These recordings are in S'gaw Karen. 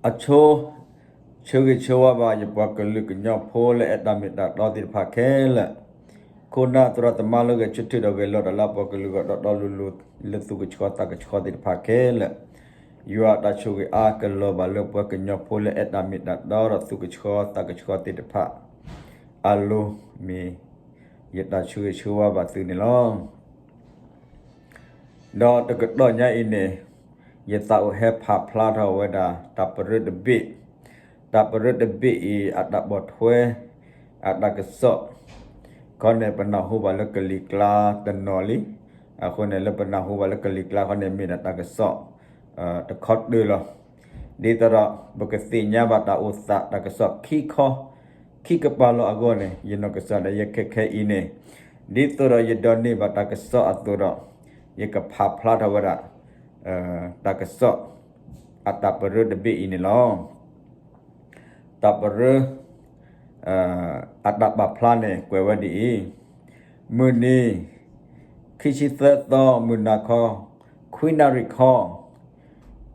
အဆိ ဆၢဂ့ၤဆၢဝါဘၣ် ယပှၤကလုာ်ကညီဖိလၢအဲၣ်တၢ်မ့ၢ်တၢ်တီသ့ၣ်တဖၣ်ခဲလၢာ်, ခိၣ်နၢ်သရၣ်သမါလၢဂဲၤဆၢထၢၣ်ဒီးဂဲၤလီၤတၢ်လၢအပှၤကလုာ်ဂီၢ်ဒီဒီလူလူ လၢသူၣ်ကဆှီသးကဆှီသ့ၣ်တဖၣ်ခဲလၢာ်, ယွၤအတၢ်ဆိၣ်ဂ့ၤအါကလီၤဘၣ်လၢပှၤကညီဖိလၢအဲၣ်တၢ်မ့ၢ်တၢ်တီဒီးသူၣ်ကဆှီသးကဆှီသ့ၣ်တဖၣ် အလိၤမ့ၢ် ယတၢ်ဆၢဂ့ၤဆၢဝါဘၣ်သုန့ၣ်လီၤ. ဒီးတကတီၢ်ညါအံၤန့ၣ် ယသးအိၣ်ဟဲဖးဖျါထီၣ်ဝဲဒၣ် တၢ်ပရၢတဘ့ၣ်, တၢ်ပရၢတဘ့ၣ်အံၤ အတၢ်ပိာ်ထွဲ အတၢ်ကစီၣ် ခီန့ၣ် ပနၢ်ဟူဘၣ်လၢကလံၤကျါတနီၤလံ, အဃိန့ၣ် လၢပနၢ်ဟူဘၣ်လၢကလံၤကျါခီန့ၣ် မ့ၢ်ဒၣ်တၢ်ကစီၣ် တခီတၢၢ်လီၤ. ဒ်သိးဒီး ပကသ့ၣ်ညါဘၣ်တၢ်အိၣ်သးတၢ်ကစီၣ်ခံခီ ခံကပၤလီၤအဂီၢ်န့ၣ် ယနီၢ်ကစၢ်ဒၣ်ယဲခဲခဲအံၤန့ၣ် ဒ်သိးဒီးယဒိးန့ၢ်ဘၣ်တၢ်ကစီၣ်အသိးဒီး ယကဖးဖျါထီၣ်ဝဲဒၣ် တၢ်ကစီၣ် အတၢ်ပရၢတဘ့ၣ်အံၤန့ၣ်လီၤ. တၢ်ပရၢ အတၢ်ပာ်ဖျါန့ၣ် ကွဲးဝဲဒ်အံၤ, မုၢ်နံၤ ခံဆံသၢသီ မုၢ်နၤခီ ခွံနၣ်ရံၣ်ခီ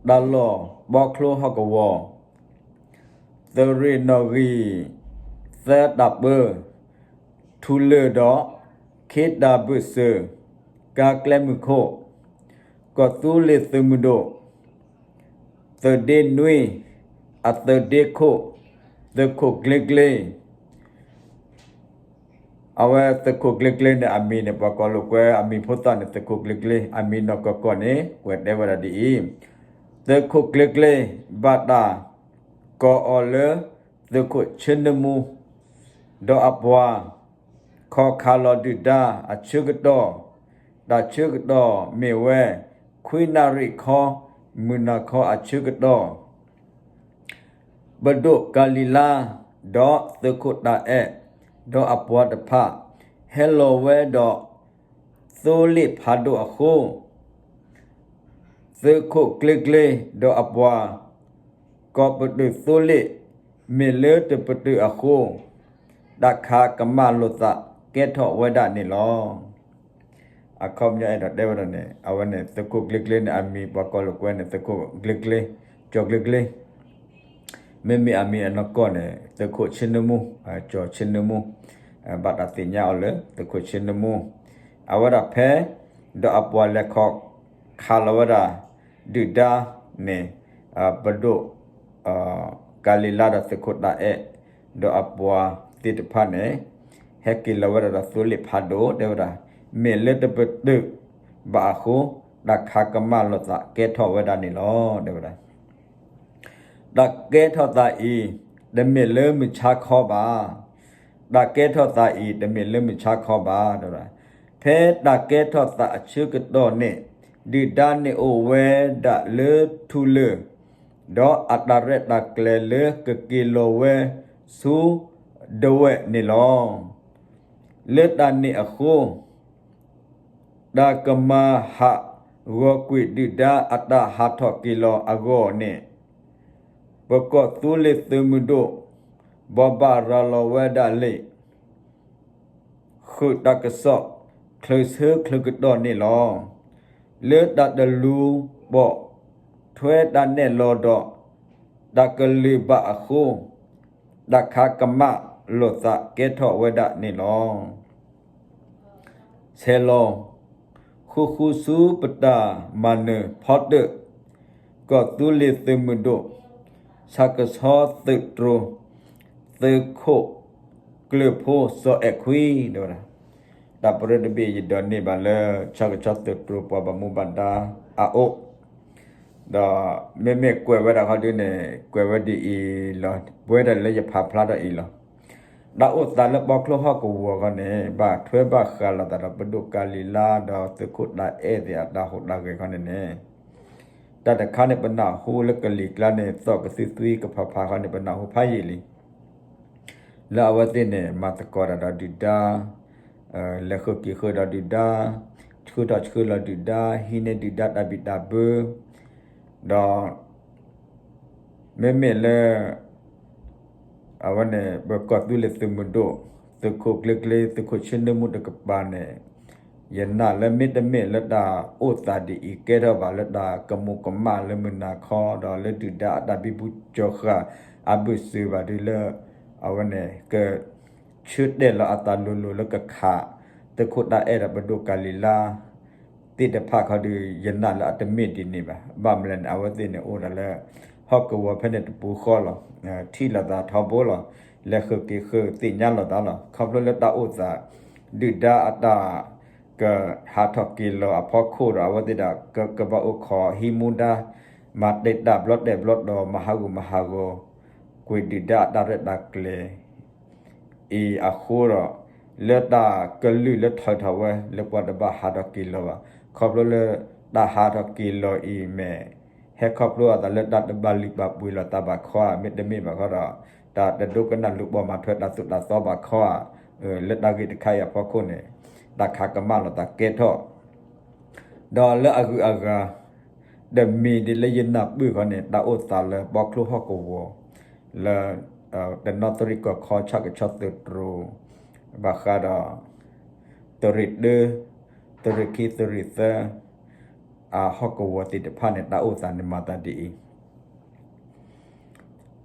တၢ်လီၢ်ဘီချိဟီၣ်ကဝီၤ သုးရ့ၣ်နီၣ်ဂံၢ်သၢတၢ်ပၢ ထူလၢၢ်ဒီး ခ့တၢ်ဘၢၣ်စၢၤ ကါကျဲမုၢ်ခိၣ် ကီၢ်သူလ့ၤသုးမုၢ်ဒိၣ် သုးဒ့နွံ အသုးဒ့ခိၣ် သုးခိၣ်ကျ့ကျ့ အဝဲသုးခိၣ်ကျ့ကျ့န့ၣ် အမံၤန့ၣ် ပှၤကိးလိာ်ကွဲ အမံၤဖိသၣ်န့ၣ် သုးခိၣ်ကျ့ကျ့ အမံၤနီၢ်ကီၢ်ကီၢ်န့ၣ် ကွဲးတဲဝဲဒၣ်ဒ်အံၤ, သုးခိၣ်ကျ့ကျ့ ဘၣ်တၢ်ကိးအီၤလၢ သုးခိၣ်ဆၢနၢမူ ဒီးအပှၤ ခီၣ်ခးလီၤဒုၣ်ဒါအဆၢကတီၢ်, တၢ်ဆၢကတီၢ်မ့ၢ်ဝဲ ခွံနၣ်ရံၣ်ခီ မုၢ်နၤခီအဆၢကတီၢ် ပဒိၣ်ကၤလံၤလါ ဒီးသုးခိၣ်တၢ်အဲၣ် ဒီးအပှၤတဖၣ် ဟဲလီၤဝဲဒီး သိလ့ၣ်ဖးဒိၣ်အဃိ သုးခိၣ်ကျ့ကျ့ ဒီးအပှၤ ကိးပတုာ်သိလ့ၣ် မ့ၢ်လၢတပတုာ်အဃိ တၢ်ခးကမၣ်လိာ်သးကဲထီၣ်ဝဲဒၣ်န့ၣ်လီၤ. အခီပညီအဲၣ်ဒိးတဲဝဲဒၣ်န့ၣ် အဝဲန့ၣ် သုးခိၣ်ကျ့ကျ့န့ၣ် အမံၤပှၤကိးလိာ်ကွဲန့ၣ် သုးခိၣ်ကျ့ကျ့ ကၠီၤကျ့ကျ့ မ့မ့ၢ်အမံၤအနီၢ်ကီၢ်န့ၣ် သုးခိၣ်ဆၢနၢမူ ကၠီၤဆၢနၢမူ ဘၣ်တၢ်သ့ၣ်ညါအီၤလၢ သုးခိၣ်ဆၢနၢမူ အဝဲဒၣ်ဖဲ ဒီးအပှၤလဲၤခီၣ်ခးလီၤဝဲဒၣ် ဒုၣ်ဒါန့ၣ် ပဒိၣ် ကၤလံၤလါဒီးသုးခိၣ်တၢ်အဲၣ် ဒီးအပှၤသ့ၣ်တဖၣ်န့ၣ် ဟဲက့ၤလီၤဝဲဒၣ်ဒီးသိလ့ၣ်ဖးဒိၣ် တဲဝဲဒၣ် မ့ၢ်လၢတပတုာ်ဘၣ်အဃိ တၢ်ခးကမၣ်လိာ်သးကဲထီၣ်ဝဲဒၣ်န့ၣ်လီၤ တဲဝဲဒၣ် တၢ်ကဲထီၣ်သးအံၤ တမ့ၢ်လၢမုၢ်ဆါခီဘၣ်. တၢ်ကဲထီၣ်သးအံၤ တမ့ၢ်လၢမုၢ်ဆါခီဘၣ် တဲဝဲဒၣ်. ဖဲတၢ်ကဲထီၣ်သးအဆၢကတီၢ်န့ၣ် ဒုၣ်ဒါန့ၣ်အိၣ်ဝဲဒၣ်လၢထူလၢၢ် ဒီးအတၢ်ရဲၣ်တၢ်ကျဲၤလၢကက့ၤလီၤဝဲဆူဒဝဲၢ်န့ၣ်လီၤ. လၢတၢ်န့ၣ်အဃိ တၢ်ကမၤဟးဂီၤကွံာ်ဒုၣ်ဒါအတၢ်ဟးထီၣ်က့ၤလီၤအဂီၢ်န့ၣ် ပကီၢ်သူလ့ၤသုးမုၢ်ဒိၣ် ဘိးဘၣ်ရၤလီၤဝဲဒၣ်လံာ် ဃုာ်တၢ်ကစီၣ် ချၢၣ်ဆၢချၢၣ်ကတီၢ်န့ၣ်လီၤ. လၢတၢ်တလူၤပိာ်ထွဲတၢ်နဲၣ်လီၤဒီး တၢ်ကလုာ်ဘၣ်အဃိ တၢ်ခးကမၣ်လိာ်သးကဲထီၣ်ဝဲဒၣ်န့ၣ်လီၤ. ဆဲးလီၤ ဃုာ်ဃုာ်ဆူပတၢ်မၤနၢၤဖီတၢၣ် ကီၢ်သူလ့ၤသုးမုၢ်ဒိၣ် ဆၣ်ကဆီသုးတြိၤ သုးခိၣ်ကျၢၢ်ဖိစီၤအဲၣ်ခွံ တဲဝဲဒၣ်. တၢ်ပရၢတဘ့ၣ်ယဒိးန့ၢ်ဘၣ်လၢ ဆၣ်ကဆီသုးတြိၤပှၤဘၣ်မူဘၣ်ဒါအအိၣ် ဒီးမ့မ့ၢ်ကွဲးဝဲဒၣ်ခီဒုန့ၣ် ကွဲးဝဲဒ်အံၤလီၤ. ပဝဲဒၣ်လၢယဖးဖျါထီၣ်အံၤလီၤ. တၢ်အိၣ်သးလၢဘီချိဟီၣ်ကဝီၤခီန့ၣ် ဘၣ်ထွဲဘၣ်ဃးလိာ်သးဒီးပဒိၣ်ကၤလံၤလါဒီးသုးခိၣ်တၢ်အဲၣ်သ့ၣ်အတၢ်ဟူးတၢ်ဂဲၤခီန့ၣ်န့ၣ် တၢ်တခါန့ၣ် ပနၢ်ဟူလၢကလံၤကျါန့ၣ် သီၣ်ကသွံသွံကဖးဖးခီန့ၣ် ပနၢ်ဟူဖးယံာ်လံ လၢအဝဲသ့ၣ်န့ၣ် မၤသကိးတၢ်ဒီးဒုၣ်ဒါ, လဲၤဃုာ်က့ၤဃုာ်ဒီးဒုၣ်ဒါ, ဆှၢထီၣ်ဆှၢလီၤဒုၣ်ဒါ, ဟံးန့ၢ်ဒုၣ်ဒါတၢ်ဘံၣ်တၢ်ဘၢ, ဒီး မ့မ့ၢ်လၢ အဝဲန့ၣ် ပကီၢ်သူလ့ၤသုးမုၢ်ဒိၣ်, သုးခိၣ်ကျ့ကျ့, သုးခိၣ်ဆၢနၢမူတကပၤန့ၣ်, ယနာ်လၢမ့တမ့ၢ်လၢတၢ်အိၣ်သးဒ်အံၤကဲထီၣ်ဘၣ်လၢတၢ်ကမူးကမၣ်လၢမုၢ်နၤခီ ဒီးလၢဒုၣ်ဒါအတၢ်ဘံဘူကၠီၤဃာ်အဘုၣ်စၢၤဘၣ်ဒုလၢ အဝဲန့ၣ် က ဆၢတဲာ်လီၤအသးလိၤလိၤလၢကခး သုးခိၣ်တၢ်အဲၣ်ဒီးပဒိၣ်ကၤလံၤလါ သ့ၣ်တဖၣ်ခီဒီး ယနာ်လၢအတမ့ၢ်ဒ်န့ၣ်ဘၣ်. ဘၣ်မနုၤလဲၣ်န့ၣ် အဝဲသ့ၣ်န့ၣ်အိၣ်ဒီးလၢ ဟီၣ်ကဝီၤဖဲန့ၣ်တပူၤဃီလီၤ. ထံၣ်လိာ်သးထီဘိလီၤ. လဲၤဃုာ်က့ၤဃုာ်သ့ၣ်ညါလိာ်သးလီၤ. ခီဖျိလၢတၢ်အိၣ်သး ဒုၣ်ဒါအတၢ် ကဟးထီၣ်က့ၤလီၤအဖီခိၣ်ဒီး အဝဲသ့ၣ်ဒီး ကဘၣ်အိၣ်ခိးဟံးမူဒါ မၤတဲာ်တၢ်ဘျီတဲာ်ဘျီတီၤ မၤဟးဂူာ်မၤဟးဂီၤ ကွံာ်ဒုၣ်ဒါအတၢ်ရဲၣ်တၢ်ကျဲၤ အံၤအဃိဒီး လၢတၢ်ကလုၢ်လၢထီၣ်ထီၣ်ဝဲ လၢပှၤတဘၣ်ဟးထီၣ်က့ၤလီၤဘၣ်. ခီဖျိလၢတၢ်ဟးထီၣ်က့ၤလီၤအံၤမ့ၢ် ဟဲခီဖျိအသးလၢတၢ်တဘၣ်လုၢ်ဘၣ်ပှ့ၤလိာ်သးဘၣ်ခီဧါ, မ့တမ့ၢ်ဘၣ်ခီဒီး တၢ်တဒိကနၣ်လူၤပိာ်မၤထွဲတၢ်သိၣ်တၢ်သီဘၣ်ခီဧါ, လၢတၢ်ဂ့ၢ်တခါအံၤအဖီခိၣ်န့ၣ် တၢ်ခးကမၣ်လိာ်သးကဲထီၣ် ဒီးလၢအဂုၤအဂၤ တမံၤဒ်လၢယနၢ်ပၢၢ်ခီန့ၣ် တၢ်အိၣ်သးလၢပီချိဟီၣ်ကဝီၤ လၢ တနီသရံၣ်ကီၢ်ခီ ဆၣ်ကဆီသုးတြိၤ ဘၣ်ဃးဒီး သုးရ့ၣ်တၢ သုးရ့ၣ်ခံ သုးရ့ၣ်သၢ အဟီၣ်ကဝီၤသ့ၣ်တဖၣ်န့ၣ် တၢ်အိၣ်သးန့ၣ်မၤသးဒ်အံၤ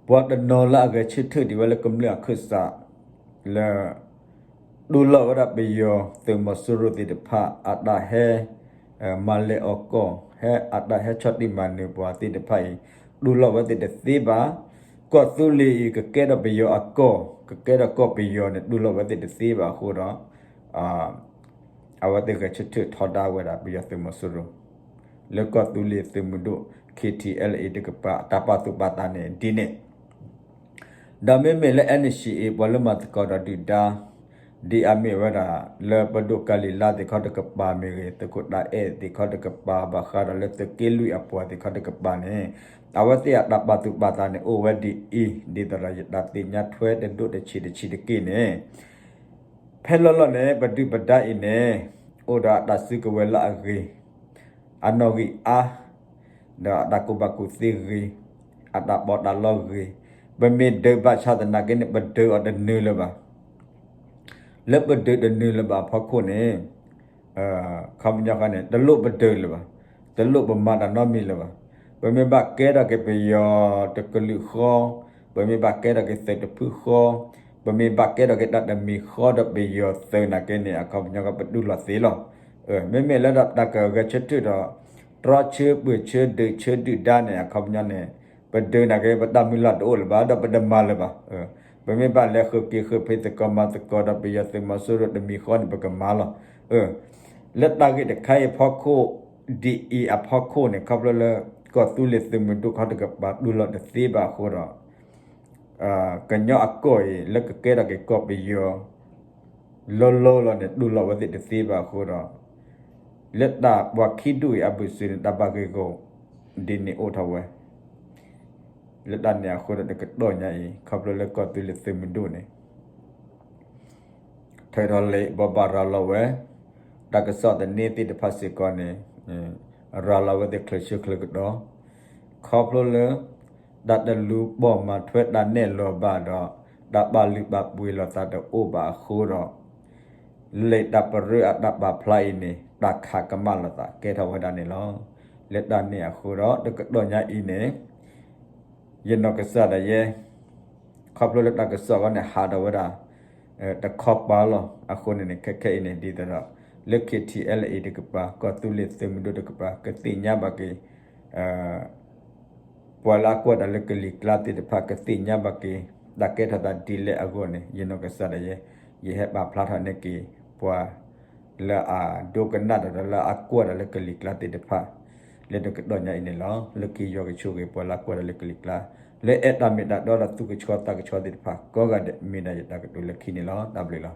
ပှၤတနီၤလၢအဂဲၤဆၢထၢၣ်ဒံးဝဲလၢကမျၢၢ်အခၢၣ်စး လၢ တူၢ်လိာ်ဝဲဒၣ်ပယီၤသုးမီၤစိရိၤသ့ၣ်တဖၣ် အတၢ်ဟဲ မၤလဲၤအီၤကီၢ် ဟဲအတၢ်ဟဲဆီၣ်တံၢ်မၤနၢၤပှၤသ့ၣ်တဖၣ်အံၤ တူၢ်လိာ်ဝဲသ့ၣ်တသ့ဘၣ်. ကီၢ်သူလ့ၤအံၤ ကကဲထီၣ်ပယီၤအကီၢ် ကကဲထီၣ်ကီၢ်ပယီၤန့ၣ် တူၢ်လိာ်ဝဲသ့ၣ်တသ့ဘၣ်အဃိဒီး အဝဲသ့ၣ်ဂဲၤဆၢထၢၣ်ထီဒါဝဲဒၣ်ပယီၤသုးမီၤစိရိၤ လၢကီၢ်သူလ့ၤသုးမုၢ်ဒိၣ် ခ့ထံအဲလ်အ့ တကပၤ အတၢ်ပာ်သူၣ်ပာ်သးန့ၣ်ဒ်န့ၣ် ဒီးမ့မ့ၢ်လၢ NCA ပှၤလၢမၤသကိးဒီးဒုၣ်ဒါ ဒ်အမ့ၢ်ဝဲဒၣ် လၢပဒိၣ်ကၤလံၤလါသ့ၣ်ခီတကပၤမ့ၢ်ဂ့ၤ သုးခိၣ်တၢ်အဲၣ်သ့ၣ်ခီတကပၤ ဘၣ်ဃးဒီးလၢသုးက့လွံၢ်အပှၤသ့ၣ်ခီတကပၤန့ၣ် အဝဲသ့ၣ်အတၢ်ပာ်သူၣ်ပာ်သးန့ၣ် အိၣ်ဝဲဒ်အံၤ ဒ်သိးဒီးယတၢ်သ့ၣ်ညါထွဲတဒိၣ်တဆံးတဆံးတက့ၢ်န့ၣ် ဖဲလီၤလီၤန့ၣ် ပဒုၣ်ပဒါအံၤန့ၣ် အိၣ်ဒီးအတၢ်စုကဝဲၤလၢအဂ့ၤ အနီၣ်ဂံၢ်အါ ဒီးအတၢ်ကူၣ်ဘၣ်ကူၣ်သ့ဂ့ၤ အတၢ်ပီးတၢ်လီဂ့ၤ ပမ့ၢ်ဒုးဘၣ်ဆၣ်သနာ်က့န့ၣ် ပဒုးအီၤတနုာ်လၢၤဘၣ် လၢပဒုးတနုာ်လၢၤဘၣ်အဖီခိၣ်န့ၣ် ခီပညီဃီန့ၣ် တလိၣ်ပဒုးလၢၤဘၣ်, တလိၣ်ပမၤတၢ်နီတမံၤလၢၤဘၣ်. ပမ့ၢ်ဘၣ်ကဲထီၣ်က့ၤပယီၤတကလုာ်ဃီ, ပမ့ၢ်ဘၣ်ကဲထီၣ်က့ၤသုးတဖုဃီ, ပမ့ၢ်ဘၣ်ကဲထီၣ်က့ၤတၢ်တမံၤဃီဒီးပယီၤသုးနာ်က့န့ၣ် အခီပညီကပတူၢ်လိာ်သ့လီၤ. မ့မ့ၢ်လၢတၢ်ကဂဲၤဆၢထၢၣ်ဒီး တြီဆၢပၢၢ်ဆၢဒုးဆၢဒုၣ်ဒါန့ၣ် အခီပညီန့ၣ် ပဒုးနာ်က့ ပတၢ်မုၢ်လၢ်တအိၣ်လၢၤဘၣ် ဒီးပတမၤလၢၤဘၣ်. ပမ့ၢ်ဘၣ်လဲၤဃုာ်က့ၤဃုာ်ဖံးသကိးမၤသကိးဒီးပယီၤသုးမီၤစိရိၤတမံၤဃီန့ၣ် ပကမၤလီၤ. လၢတၢ်ဂ့ၢ်တခါအံၤအဖီခိၣ် ဒ်အံၤအဖီခိၣ်န့ၣ် ခီဖျိလၢ ကီၢ်သူလ့ၤသုးမုၢ်ဒိၣ်ခီတကပၤတူၢ်လိာ်တသ့ဘၣ်အဃိဒီး ကညီအကီၢ်အံၤ လၢကကဲထီၣ်က့ၤကီၢ်ပယီၤ လီၤလီၤလီၤန့ၣ် တူၢ်လိာ်ဝဲသ့ၣ်တသ့ဘၣ်အဃိဒီး လၢတၢ်ပှၤခံဒူၣ်အံၤအဘၢၣ်စၢၤန့ၣ် တၢ်ဘၣ်ဂ့ၢ်ဂီၢ် ဒ်န့ၣ်အိၣ်ထီၣ်ဝဲ လၢတၢ်န့ၣ်အဃိဒီးတကတီၢ်ညါအံၤ ခီဖျိလၢကီၢ်သူလ့ၤသုးမုၢ်ဒိၣ်န့ၣ် ထၢထီၣ်လံ ဘိးဘၣ်ရၤလီၤဝဲ တၢ်ကစီၣ်သန့သ့ၣ်တဖၣ်စ့ၢ်ကီးန့ၣ် ရၤလီၤဝဲသ့ၣ်ချၢၣ်ဆၢချၢၣ်ကဒီး ခီဖျိလၢ တၢ်တလူၤပိာ်မၤထွဲတၢ်နဲၣ်လီၤဘၣ်ဒီး တၢ်ပာ်လုၢ်ပာ်ပှ့ၤလိာ်သးတအိၣ်ဘၣ်အဃိဒီး လံာ်တၢ်ပရၢအတၢ်ပာ်ဖျါအံၤန့ၣ် တၢ်ခးကမၣ်လိာ်သးကဲထီၣ်ဝဲဒၣ်န့ၣ်လီၤ. လၢတၢ်န့ၣ်အဃိဒီး တကတီၢ်ညါအံၤန့ၣ် ယနီၢ်ကစၢ်ဒၣ်ယဲ ခီဖျိလၢတၢ်ကစီၣ်အဂီၢ်န့ၣ် ဟးထီၣ်ဝဲဒၣ် တခီပၤလီၤ. အဃိန့ၣ်န့ၣ် ခဲခဲအံၤန့ၣ် ဒ်သိးဒီး လၢ KTLA တကပၤ ကီၢ်သူလ့ၤသုးမုၢ်ဒိၣ်တကပၤ ကသ့ၣ်ညါဘၣ်က့ၤ ပှၤလၢအကွၢ်တၢ်လၢကလံၤကျါသ့ၣ်တဖၣ် ကသ့ၣ်ညါဘၣ်က့ၤ တၢ်ကဲထီၣ်သးဒ်လဲၣ်အဂီၢ်န့ၣ် ယနီၢ်ကစၢ်ဒၣ်ယဲ ယဟဲပာ်ဖျါထီၣ်န့ၢ်က့ၤ ပှၤ လၢအဒိကနၣ်တၢ်ဒီးလၢအကွၢ်တၢ်လၢကလံၤကျါသ့ၣ်တဖၣ် လၢတကတီၢ်ညါအံၤန့ၣ်လီၤ. လၢခံယွၤကဆိၣ်ဂ့ၤပှၤလၢအကွၢ်တၢ်လၢကလံၤကျါ လၢအဲၣ်တၢ်မ့ၢ်တၢ်တီဒီးသူၣ်ကဆှီသးကဆှီသ့ၣ်တဖၣ် ကိးဂၤဒဲး မ့ၢ်ဒၣ်ယတၢ်ကတိၤလၢခံန့ၣ်လီၤ. တၢ်ဘျုးလီၤ.